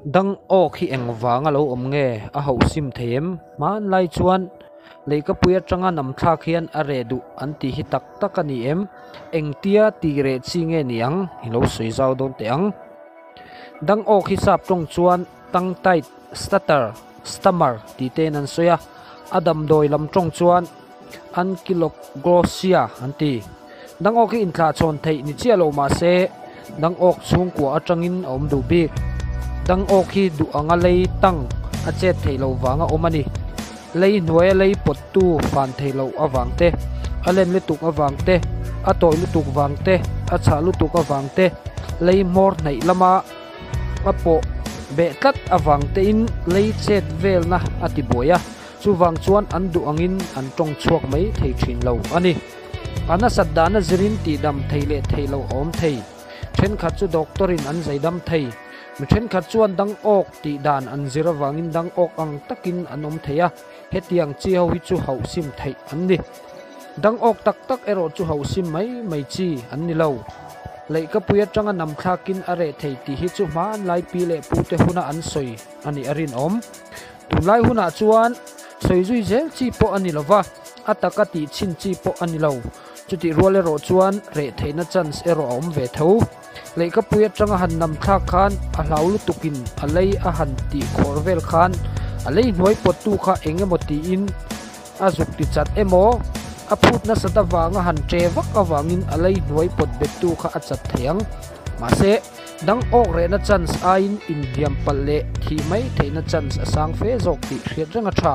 Dang awk hi eng vanga lo awm nge a hauh sim thei em? Hmanlai chuan leihkapui atanga nam thlak hian a reh duh an tih hi tak tak a ni em? Engtia tih reh chi nge ni ang? I lo sawi zau dawn teh ang. Dang awk hi sap tawng chuan tongue tied, stutter, stammer tih tein an sawi a, a damdawi lam tawng chuan Ankyloglossia an ti. Dangawk hi inthlahchhawn theih ni chiah lo mah se, dangawk chhungkua atangin a awm duh bik. Dangawk hi duh anga lei tang a chet theih loh vanga awm a ni. Lei hnuaia lei pawttu fan theih loh avang te, a len lutuk avang te, a tawih lutuk vang te, a chhah lutuk avang te, lei hmawr hnaih lama a pawh beh tlat avang tein lei chet velna a ti buai a. Chuvang chuan an duh angin an tawng chhuak mai thei thin lo a ni. A nasat dana zirin tihdam thei leh thei lo a awm thei. Thenkhat chu doctor-in an zaidam thei. Mi thenkhat chuan dang awk tih dan an zir avangin dang awk ang takin an awm thei a, hetiang chi ho hi chu hauh sim theih an ni. Dang awk tak tak erawh chu hauh sim mai mai chi an ni lo. Leihkapui atanga nam thlakin a reh thei tih hi chu hmanlai pi leh pute huna an sawi a nih a rinawm. Tunlai hunah chuan sawi zui zel chi pawh a ni lo va, a taka tih chhin chi pawh a ni lo. Chutih rual erawh chuan reh theihna chance erawh a awm ve tho. Leihkapui atanga han nam thlak khan a hlau lutukin a lei a han tih khawr vel khan a lei hnuai pawttu kha eng emaw tiin a zuk ti chat emaw a phut nasat avanga han ṭe vak avangin a lei hnuai pawt bettu kha a chat thei ang. Mahse. Dang awk rehna chance aiin inhliam palh leh thih mai theihna chance a sang fe zawk tih hriat reng a tha.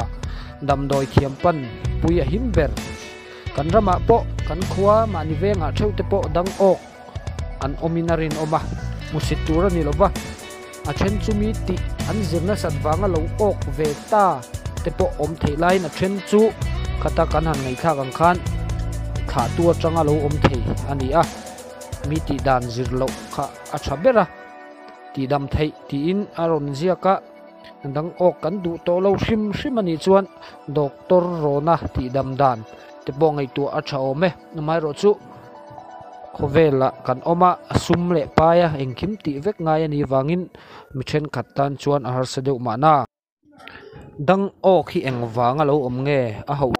Damdawi thiam pan pui a him ber. Kan ramah pawh kan khua mahni vengah theuh te pawh dang awk an awmin a rinawm a, hmusit tur a ni lo va. A then chu mi tih an zir nasat vanga lo awk ve ta te pawh awm theih laiin a then chu khata kan han ngaihthlak ang khan thlahtu atanga lo awm thei a ni a. Mi tih dan zir loh kha a tha ber a, tihdam theih tiin a rawn ziak a, dang awk kan duh tawh lo hrim hrim a nih chuan Doctor Rawna tihdam dan te pawh ngaihtuah a tha awm e. Amaherawh chu khawvelah kan awm a, a sum leh pai a engkim tih vek ngai a nih vangin mi thenkhat tan chuan a harsa deuh mahna. Dang awk hi engvanga lo awm nge a hauh.